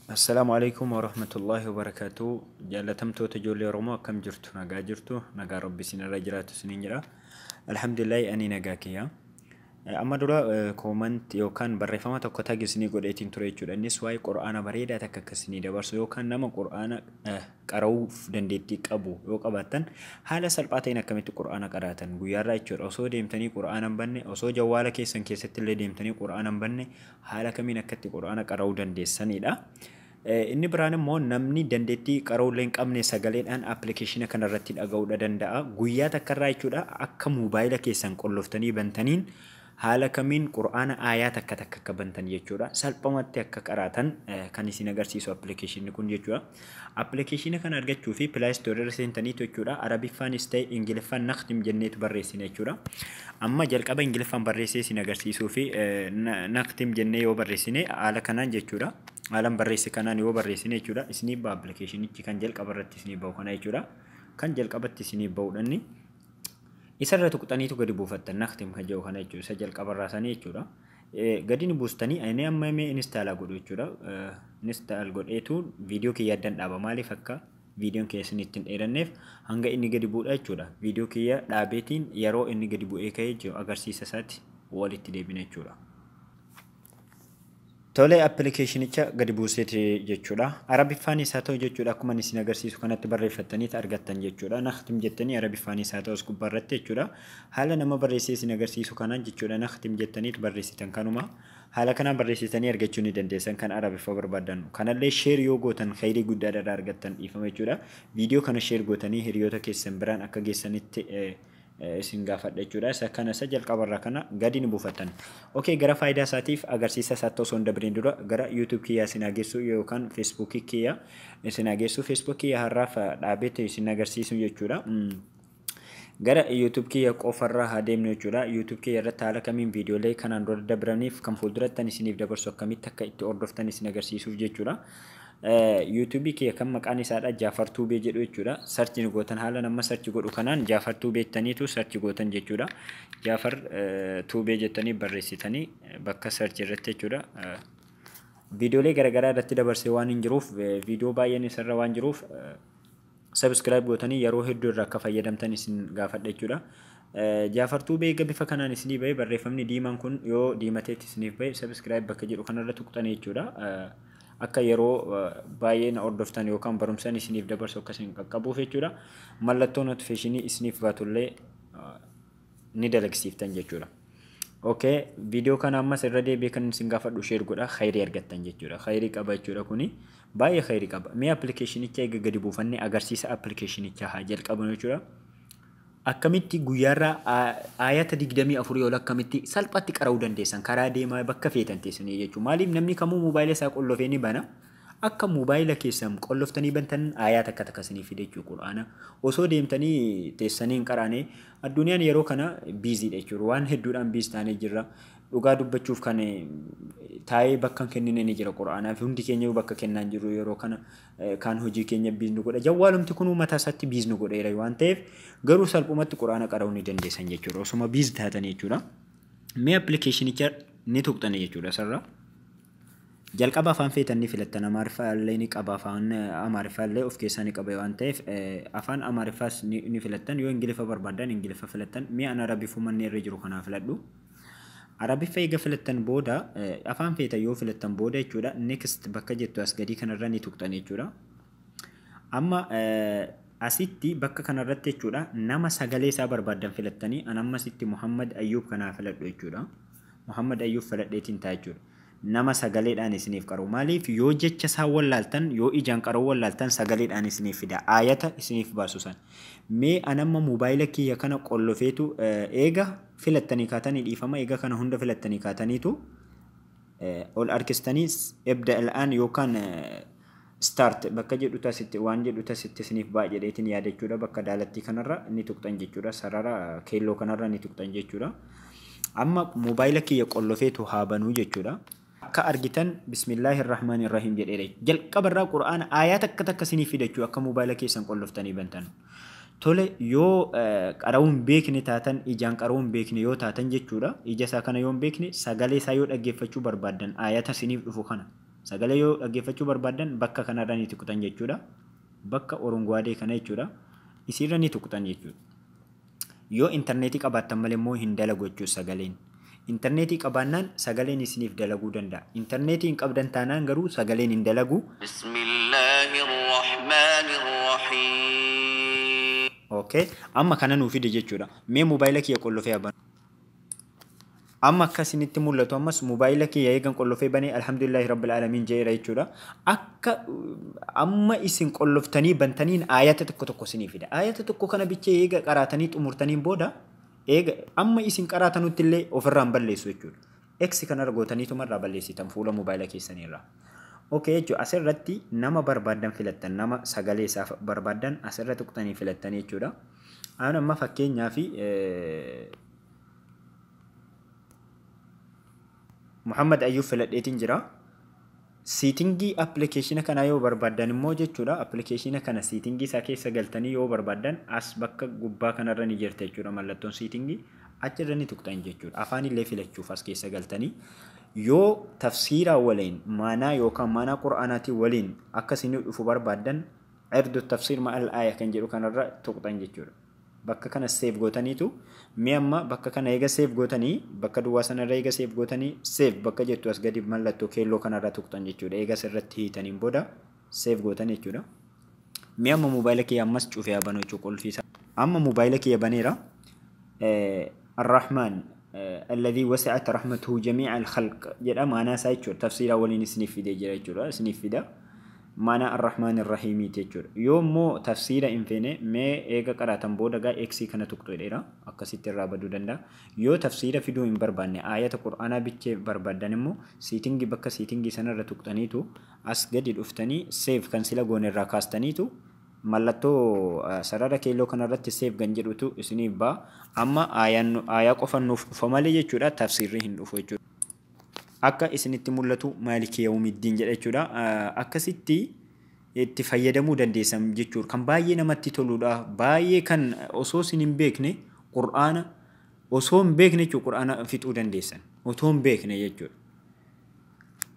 Assalaamu alaikum warahmatullaahi wabarakaatu. Jaallatamtoota ijoollee Oromoo, akkam jirtu? Nagaa jirtu? Nagaa Rabbi isinirra jiraatu isiniin jedha. Alhamdulillahi, ani nagaa kiyya. Amma dura comment yookaan barreeffama tokko tag isinii godheetiin ture jechuudha. Innis waa'ee Qur'aana bareedaa takka akka isinii dabarsu yookaan nama Qur'aana qara'uuf dandeettii qabu yoo qabaattan, haala salphaa ta'een akkamitti Qur'aana qaraatan guyyaarraa jechuudha. Osoo deemtanii Qur'aana hin banne, osoo jawwaala keessan keessatti illee deemtanii Qur'aana hin banne, haala kamiin akkatti Qur'aana qara'uu dandeessanidha. Inni biraan immoo namni dandeettii qara'uu illee hin qabne sagaleedhaan appilikeeshina kanarratti dhaga'uudha danda'a. Guyyaa takkarraa jechuudha, akka moobaayila keessan qolloftanii bantaniin haala kamiin Qur'aana aayaa takka takka akka bantan jechuudha. Salphumatti akka qaraatan kan isin agarsiisu appilikeeshinni kun jechuudha. Appilikeeshina kana argachuu fi Play Store irra seentaniitu jechuudha. Arabiffaanis ta'e Ingiliffaan Nakhtim jenneetu barreessina jechuudha. Amma jalqaba Ingiliffaan barreessee isin agarsiisuu fi Nakhtim jennee yoo barreessine, haala kanaan jechuudha. Haalaan barreesse kanaan yoo barreessine jechuudha. Isiniif ba'a appilikeeshinichi, kan jalqaba irratti isiniif bahu kana jechuudha. Kan jalqabatti isiniif bahudha inni. Isarra tuqxaniitu gadi buufattan, Nakhtim kan jedhu kana jechuudha. Isa jalqabarraa sanii jechuudha. Gadi ni buustanii, inni amma mee install godhu jechuudha. Install godheetu viidiyoo kiyya addan dhaaba. Maaliif? Akka viidiyoon kiyya isin ittiin dheeranneef hanga inni gadi bu'udha jechuudha. Viidiyoo kiyya dhaabeetiin yeroo inni gadi bu'ee ka'ee jiru agarsiisa isaatti walitti deebina jechuudha. Tole, appilikeeshinicha gadi buuseeti jechuudha. Arabiffaanis haa ta'u jechuudha, akkuma isin agarsiisu kanatti barreeffattanii argattan jechuudha. Nakhtim jettanii Arabiffaanis haa ta'u as gubbaarratti jechuudha. Haala nama barreessee isin agarsiisu kanaan jechuudha, Nakhtim jettaniitu barreessitan kanuma. Haala kanaan barreessitanii argachuu ni dandeessan kan Arabiffa barbaadan. Kanallee share yoo gootan khayrii guddaa irraa argattan, dhiifama jechuudha. Viidiyoo kana share gootanii hiriyoota keessan biraan akka geessanitti isin gaafadha jechuudha. Isa kana, isa jalqabarraa kana gadi ni buufattan. Okay, gara faayidaa isaatiif agarsiisa isaatti osoo hin dabriin dura gara YouTube kiyyaa isin agarsiisu yookaan Facebook kiyyaa isin agarsiisu. Facebook kiyya har'aaf dhaabetti isin agarsiisu jechuudha. Gara YouTube kiyya qofarraa haa deemnu jechuudha. YouTube kiyya irratti haala kamiin viidiyoolee kanaan dura dabraniif kan fuulduratti isiniif dabarsu akkamitti akka itti hordoftan isin agarsiisuuf jechuudha. YouTube kiyya kan maqaan isaadha Jaafar Tuubee jedhu jechuudha. Search ni gootan, haala nama search godhu kanaan Jaafar Tuubee jettaniitu search gootan jechuudha. Jaafar Tuubee jettanii barreessitanii bakka search irratti jechuudha. Viidiyoolee garaagaraa irratti dabarsee waan hin jiruuf, viidiyoo baay'een isarra waan jiruuf, subscribe gootanii yeroo hedduu irraa akka fayyadamtan isin gaafadha jechuudha. Jaafar Tuubee eega bifa kanaan isinii bahe, barreeffamni diimaan kun yoo diimateetti isiniif bahe, subscribe bakka jedhu kanarra tuqxanii jechuudha. Akka yeroo baay'ee na hordoftan yookaan barumsaan isiniif dabarsu akka isin qaqqabuuf jechuudha. Mallattoo notification isiniif baatullee ni dalagsiiftan jechuudha. Okay, viidiyoo kana ammas irra deebi'ee kan isin gaafadhu share godha, khayrii argattan jechuudha. Khayrii qaba jechuudha, kuni baay'ee khayrii qaba. Mee appilikeeshinicha eega gadi buufannee agarsiisa appilikeeshinichaa haa jalqabnu jechuudha. Akkamitti guyyaarraa aayata 24 ol akkamitti salphatti qara'uu dandeessan karaa deemaa bakka feetan teessanii jechuudha. Maaliif? Namni kamuu moobaayila isaa qollofee ni bana. Akka moobaayila keessan qolloftanii bantan aayaa takka takka isinii fide jechuudha Qur'aana. Osoo deemtanii teessanii hin qaraane, addunyaan yeroo kana busy dha jechuudha. Waan hedduudhaan busy taanee jirra. Dhugaa dubbachuuf kan taa'ee bakka hin kennine ni jira Qur'aanaaf. Hundi keenya bakka kennaa hin jirru yeroo kana, kaan hojii keenya busy nu godha. Jawwaalumti kunuu mataa isaatti busy nu godheera waan ta'eef, garuu salphumatti Qur'aana qara'uu ni dandeessan jechuudha. Osuma busy taatanii jechuudha. Mee appilikeeshinicha ni tuqxani jechuudha asirra. Jalqaba afaan feetan ni filattan. Amaariffaa illee ni qaba, afaan Amaariffaa illee of keessaa ni qaba waan ta'eef afaan Amaariffaas ni filattan. Yoo Ingiliffa barbaadan Ingiliffa filattan. Mee an Arabiffuma inni irra jiru kanaa filadhu. Arabiffa eega filattan booda, afaan feetan yoo filattan booda jechuudha, next bakka jettu as gadii kanarra ni tuqxan jechuudha. Amma asitti bakka kanarratti jechuudha, nama sagalee isaa barbaaddan filattanii, an ammasitti Muhammad Ayyuub kanaa filadhu jechuudha. Muhammad Ayyuub filadheetiin ta'a jechuudha. Nama sagaleedhaan isiniif qaru. Maaliif? Yoo jecha isaa wallaaltan, yoo ijaan qaruu wallaaltan, sagaleedhaan isiniif fida. Aayata isiniif baasu san. Mee an amma moobaayila kiyya kana qollofeetu, eega filattanii kaatanii, dhiifama, eega kana hunda filattanii kaataniitu ol harkistanii ابدأ الآن yookaan start bakka jedhu tasitti waan jedhu tasitti isiniif ba'a jedheetiin yaada jechuudha. Bakka daalattii kanarra ni tuqxan jechuudha. Sarara keelloo kanarra ni tuqxan jechuudha. Amma moobaayila kiyya qollofeetu haa banuu jechuudha. Akka argitan بسم الله الرحمن الرحيم jedheera. Jalqabarraa Qur'aana aayaa takka takka isiniif fida jechuudha akka moobaayila keessan qolloftanii bantan. Tole, yoo qara'uu hin beekne taatan, ijaan qara'uu hin beekne yoo taatan jechuudha. Ija isaa kana yoo hin beekne, sagalee isaa yoo dhaggeeffachuu barbaaddan, aayata isiniif dhufu kana Sagalee yoo dhaggeeffachuu barbaaddan bakka kanarra ni tuqxan jechuudha. Bakka orongwaadee kana jechuudha. Isiirra ni tuqxan jechuudha. Yoo intarneetii qabaattan malee immoo hin dalagu jechuudha sagaleen. Intarneetii qabaannaan sagaleen isiniif dalaguu danda'a. Intarneetii hin qabdan taanaan garuu sagaleen hin dalagu. بسم الله الرحمن الرحيم. Okay. Amma kana nuu fide jechuudha. Mee mobaayila kiyya qollofee banu. Amma akka isinitti mul'atu ammas mobaayila kiyya eegan qollofee banee alhamdulillahi rabbil aalamiin jedheera jechuudha. Akka amma isin qolloftanii bantaniin aayata tokko tokko isinii fida. Aayata tokko kana bichee eega qaraatanii xumurtaniin booda eega amma isin qaraatanutti illee ofirraan balleessu jechuudha. X kanarra gootaniituma irraa balleessitan fuula mobaayila keessaniirraa. Okay jechuudha. Asirratti nama barbaaddan filattan, nama sagalee isaa barbaaddan asirra tuqxanii filattan jechuudha. Aan amma fakkeenyaaf Muhammad Ayyub filadheetiin jira. Setting appilikeeshina kanaa yoo barbaaddan immoo jechuudha. Appilikeeshina kana setting isaa keessa galtanii yoo barbaaddan as bakka gubbaa kanarra ni jirti jechuudha mallattoon setting achirra ni tuqxan jechuudha. Afaan illee filachuuf as keessa galtanii yoo tafsiiraa waliin maanaa yookaan maanaa qura'aanaatii waliin akka isinii dhufu barbaaddan irdu tafsiir ma'al aaya kan jedhu kanarra tuqxan jechuudha. Bakka kana save gootaniitu mee amma bakka kana eega save gootanii bakka duwwaa sanarra eega save gootanii save bakka jettu as gadi mallattoo keelloo kanarra tuqxan jechuudha. Eega asirratti hiitaniin booda save gootan jechuudha. Mee amma mobaayila kiyya ammas cufee banuu jechuudha qulfii isaa. Amma mobaayila kiyya baneera. Arrahmaan alladhii wasi'at rahmatuhu jamii'a al-khalq jedha maanaa isaa jechuudha. Tafsiiraa waliin isiniif fidee jira jechuudha. Isiniif fida. Maanaa Arrahmaan Irrahiimiiti jechuudha. Yoo immoo tafsiira hin feene mee eega qaraatan booda gaa X kana tuqxu jedheera. Akkasitti irraa baduu danda'a. Yoo tafsiira fiduu hin barbaanne aayata qur'aanaa bichee barbaaddan immoo setting bakka setting sanarra tuqxaniitu as gadi dhuftanii save kan sila goone irraa kaastaniitu mallattoo sarara keelloo kanarratti save kan jedhutu isiniif ba'a. Amma aayaa qofa nuuf dhufa malee jechuudha tafsiirri hin dhufu jechuudha. Akka isinitti mul'atu maaliki yawmiddiin jedha jechuudha. Akkasitti itti fayyadamuu dandeessan jechuudha. Kan baay'ee namatti toludha. Baay'ee kan osoo isin hin beekne qur'aana osoo hin beekne jechuudha qur'aana fixuu dandeessan. Otoo hin beekne jechuudha.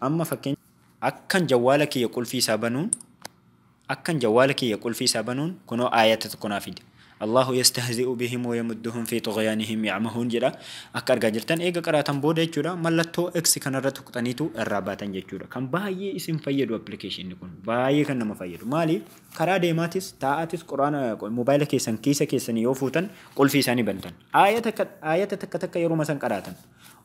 Amma fakkeenya akkan jawwaala kiyya qulfii isaa banuun akkan jawwaala kiyya qulfii isaa banuun kunoo aayata tokko naa fide. Allahu yastahzi'u bihim wa yamudduhum fi tughyanihim ya'mahuun jedha. Akka argaa jirtan eega qaraatan booda jechuudha mallattoo X kanarra tuqxaniitu irraa baatan jechuudha. Kan baay'ee isin fayyadu appilikeeshinni kun baay'ee kan nama fayyadu. Maaliif karaa deemaatis taa'aatis quraana mobaayila keessan kiisa keessanii yoo fuutan qulfii isaanii bantan. Aayata takka takka yeroo san qaraatan.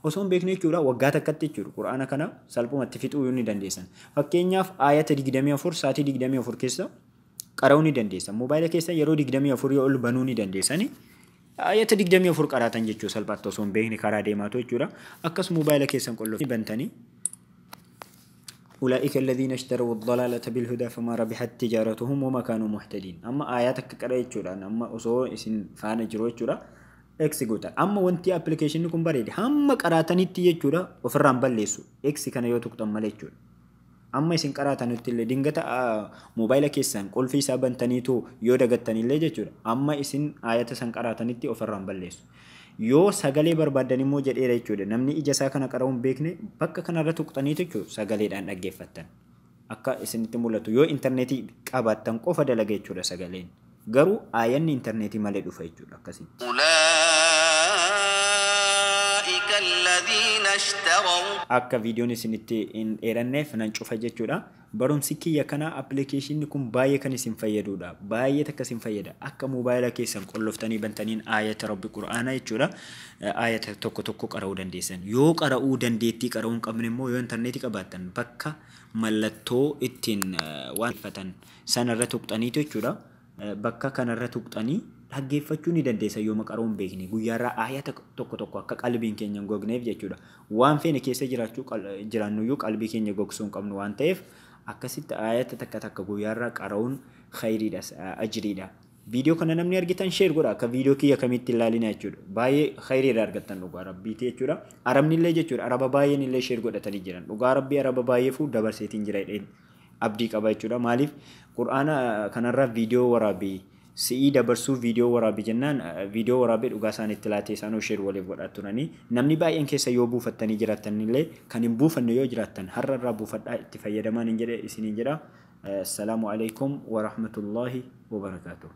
Osoo hin beekne jechuudha waggaa takkatti jechuudha quraana kana salphumatti fixuu ni dandeessan. Fakkeenyaaf aayata 24 sa'aatii 24 keessa qara'uu ni dandeessan. Mobaayila keessa yeroo 24 yoo ol banuu ni dandeessani. Aayata 24 qaraatan jechuu salphaatti osoo hin beekne karaa deemaatu jechuudha. Akkasuma mobaayila keessan qollof bantanii أولئك الذين اشتروا الضلالة بالهدى فما ربحت تجارتهم وما كانوا مهتدين. أما آياتك قرأ jechuudha. Amma osoo isin faana jiru jechuudha. X gootan. Amma wanti appilikeeshinni kun bareede hamma qaraatanitti jechuudha ofirraan balleessu. X kana yoo tuqxan malee jechuudha. Amma isin qaraatanitti illee dingata mobaayila keessan qulfii isaa bantaniitu yoo dagattanillee jechuudha. Amma isin aayata san qaraatanitti ofirraan balleessu. Yoo sagalee barbaaddan immoo jedheera jechuudha. Namni ija isaa kana qara'uu hin beekne bakka kanarra tuqxaniitu jechuudha sagaleedhaan dhaggeeffattan. Akka isinitti mul'atu yoo intarneetii qabaattan qofa dalaga jechuudha sagaleen. Garuu aayanni intarneetii malee dhufa jechuudha akkasitti. أولئك الذين اشتروا Akka viidiyoon isinitti hin dheeranneef nan cufa jechuudha. Barumsi kiyya kana appilikeeshinni kun baay'ee kan isin fayyadudha. Baay'ee takka isin fayyada. Akka mobaayila keessan qolloftanii bantaniin aayata rabbi qur'aanaa jechuudha. Aayata tokko tokko qara'uu dandeessan. Yoo qara'uu dandeettii qara'uu hin qabne immoo yoo intarneetii qabaattan bakka mallattoo ittiin waan uffatan sanarra tuqxaniitu jechuudha. Bakka kanarra tuqxanii dhaggeeffachuu ni dandeessan yoo qara'uu hin beekne guyyaarraa aayata tokko tokko akka qalbiin keenya hin gogneef jechuudha. Waan feene keessa jiraachuu jiraannuyyuu qalbii keenya gogsuu hin qabnu waan ta'eef akkasitti aayata takka takka guyyaarraa qara'uun khayriidha ajriidha. Viidiyoo kana namni argitan share godha akka viidiyoo kiyya kamitti ilaalina jechuudha. Baay'ee khayriidha argattan dhugaa rabbiiti jechuudha. Arabni illee jechuudha araba baay'een illee share godhatanii jiran. Dhugaa rabbii araba baay'ee fuu dabarseetiin jira jedheen abdii qaba jechuudha. Maaliif qur'aana kanarra viidiyoo waraabii Si'ii dabarsuu viidiyoo waraabi jennaan viidiyoo waraabee dhugaa isaan itti laatee isaan share waliif godhaa turanii. Namni baay'een keessa yoo buufattanii jiraattan illee, kan hin buufanne yoo jiraattan, har'a irraa buufadhaa itti fayyadamaa hin jedhe isiniin jedha. Assalaamu alaikum wa rahmatullahi wa barakaatuh.